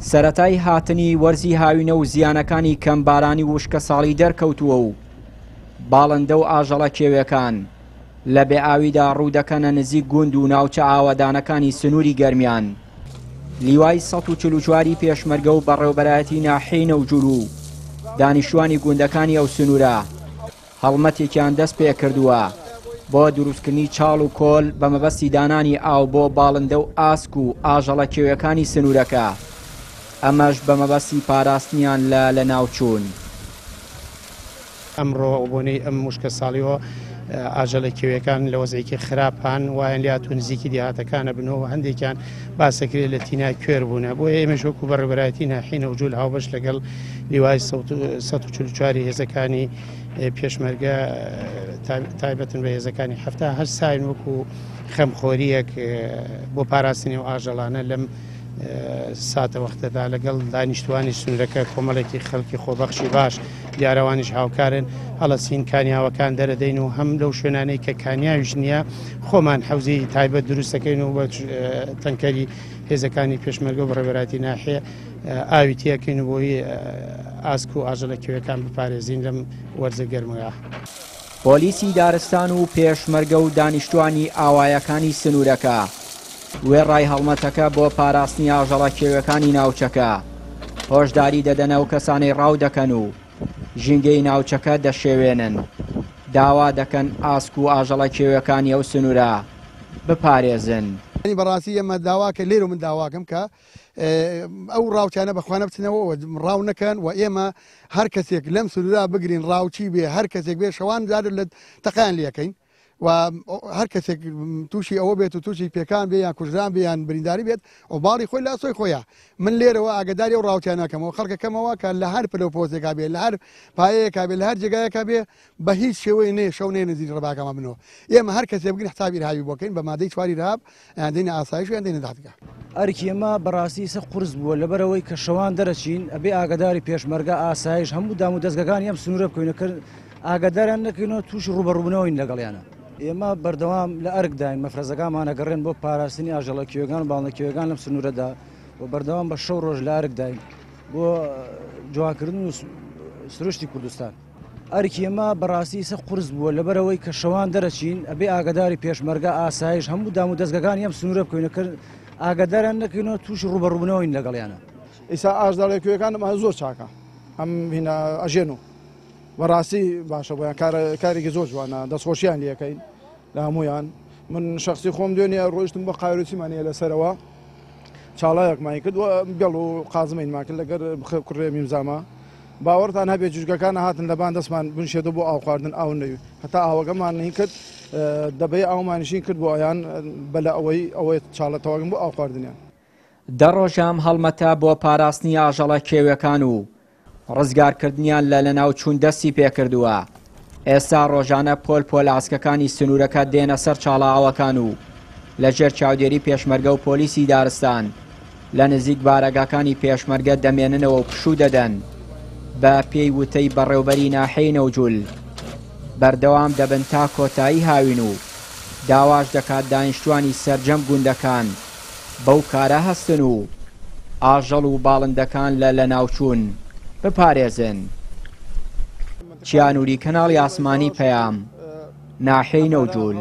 سەرەتای هاتنی وەرزی هاوینە و زیانەکانی کەمبارانی و وشکەساڵی دەرکەوتووە و باڵندە و ئاژەڵە کێوێکان لە بێ ئاویدا ڕوودەکەنە نزیک گوند و ناوچە ئاوەدانەکانی سنووری گەرمیان. لیوای 144 ی پێشمەرگە و بەڕێوەبەرایەتی ناحیەی نەوجول و دانیشتوانی گوندەکانی ئەو سنوورە هەڵمەتێکیان دەست پێکردووە بۆ دروستکردنی چاڵ و کۆل بە مەبەستی دانانی ئاو بۆ باڵندە و ئاسک و ئاژەڵە کێویەکانی سنوورەکە، ئەمەش بە مەبەستی پاراستنیان لە لەناوچوون. ئەمڕۆ بۆنەی ئەم وشکەساڵیەوە ئاژەڵە کێویەکان لە وەزعێکی خراپان وایان لێهاتوو نزیکی دێهاتەکانە بنەوە هەندێکیان باسەکرێت لە تینا کوێر بوونە بۆیە ئێمەش وەکو بەڕێوەبەرایەتی ناحیەی نەوجول هاوبەش لەگەڵ لیوای 144 هێزەکانی پێشمەرگە تایبەتن بە هێزەکانی هەفتا هەرساین وەکو خەمخۆریەک بۆ پاراستنی و ئاژەڵانە لەم ساتەوەختەدا لەگەڵ دانیشتوانی سنوورەکە کۆمەڵێکی خەڵکی خۆبەخشی باش دیارەوانیش هاوکارن هەڵەسین کانیاوەکان دەرەدەین و هەم لەو شوێنانەی کە کانیاویش نییە خۆمان حەوزی تایبەت دروست دەکەین و بە تەنکەری هێزەکانی پێشمەرگە و بەڕێوەبەرایەتی ناحیە ئاوی تێکەین و بۆی ئاسک و ئاژەڵە کێویەکان بپارێزین لەم وەرزە گەرمەیە. پۆلیسی دارستان و پێشمەرگە و دانیشتوانی ئاوایەکانی سنوورەکە وێڕای هەڵمەتەکە بۆ پاراستنی ئاژەڵە کێویەکانی ناوچەکە هۆشداری دەدەنە ئەو کەسانەی ڕاو دەکەن و ژینگەی ناوچەکە دەشێوێنن، داوا دەکەن ئاسک و ئاژەڵە کێویەکانی ئەو سنوورە بپارێزن. یانی بەڕاستی ئێمە داواکە لێرە من داواکەم کە ئەو ڕاوچانە بەخوانە بچنەوە و ڕاو نەکەن و ئێمە هەر کەسێک لەم سنوورە بگرین ڕاوچی بێ هەر کەسێک بێ شەوان جار لە تەقیان لەکەین و هەر کەسێک تووشی ئەوە بێت و تووشی پێکان بێ یان کوژران بێ یان برینداری بێت و باڵی خۆی لە ئەسۆی خۆیە من لێرەوە ئاگداری ئەو ڕاوچیانەکەمەوە خەڵکەکەمەوە کە لە هەر پلە و پۆستێکا بێ لە هەر پایەیەکا بێ لە هەر جێگایەکا بێ بە هیچ شێوەیە نێ شەو نێ نزیک ڕێباکەمان بنەوە ئێمە هەر کەسێ بگرین حسابی ئیرهابی بۆ کەین بە مادەی چواری ئیرهاب یان دێنە ئاسایش و یان دێنە دادگا. ئەرکی ئێمە بەڕاستی ئیسە قورس بووە لەبەرئەوەی کە شەوان دەرەچین ئەبێ ئاگاداری پێشمەرگە، ئاسایش، هەموو دام و دەزگەکانی ئەم سنوورە بکەوین کە ئاگاداریان نەکەینەوە تووشی ڕووبەڕووبوونەوەین لەگەڵیانە. ئێمە بەردەوام لە ئەرکداین، مەفرەزەکانمان ئەگەڕێن بۆ پاراستنی ئاژەڵە کێویەکان و باڵندە کێویەکان لەم سنوورەدا و بەردەوام بە شەو ڕۆژ لە ئەرکداین بۆ جوانکردن و سروشتی کوردستان. ئەرکی ئێمە بەڕاستی ئیسە قورس بووە لەبەرئەوەی کە شەوان دەرەچین ئەبێ ئاگاداری پێشمەرگە، ئاسایش، هەموو دام و دەزگەکانی ئەم سنوورە بکەوین کە ئاگاداریان نەکەینەوە تووشی ڕووبەڕووبوونەوەین لەگەڵیانە. ئیسا ئاژداڵە کوێکان ئەمە زۆر چاکە ئەم هینا ئەژێن و بەڕاستی باشە بۆیان کارێکی زۆر جوانە دەستخۆشیان لەکەین لە هەمویان من شخصی خۆم دوێنێ ڕۆیشتم بە قایرۆسیمانەیە لەسەرەوە چاڵایەکمان کرد و بێڵ و قازمەینمان کرد لەگەر کوڕێ میمزامە باوەڕتان هەبێ جوجگەکان هاتن لەبان دەستمان بنشێتەوە بۆ ئاو خواردن ئاو نەوی هەتا ئاوەکەمان هین کرد دەبەی ئاومانشین کرد بۆ ئەیان بەلە ئەوەی ئەوەی چاڵە تەواگەم بۆ ئاو خواردنیان. دە ڕۆژە ئەم هەڵمەتە بۆ پاراستنی ئاژەڵە کێویەکان و ڕزگارکردنیان لە لەناوچوون دەستی پێکردووە، ئێستا ڕۆژانە پۆل پۆل ئاسکەکانی سنوورەکە دێنە سەر چاڵە ئاوەکان و لەژێر چاودێری پێشمەرگە و پۆلیسی دارستان لە نزیک بارەگاکانی پێشمەرگە دەمێننەوە و پشوو دەدەن بە پێی وتەی بەڕێوبەری ناحیەی نەوجول بەردەوام دەبن تا کۆتایی هاوین و داواش دەکات دانیشتوانی سەرجەم گوندەکان بەو کارە هەستن و ئاژەڵ و باڵندەکان لە لەناوچوون بپارێزن. چیا نوری کەناڵی ئاسمانی پەیام، ناحیەی نەوجول.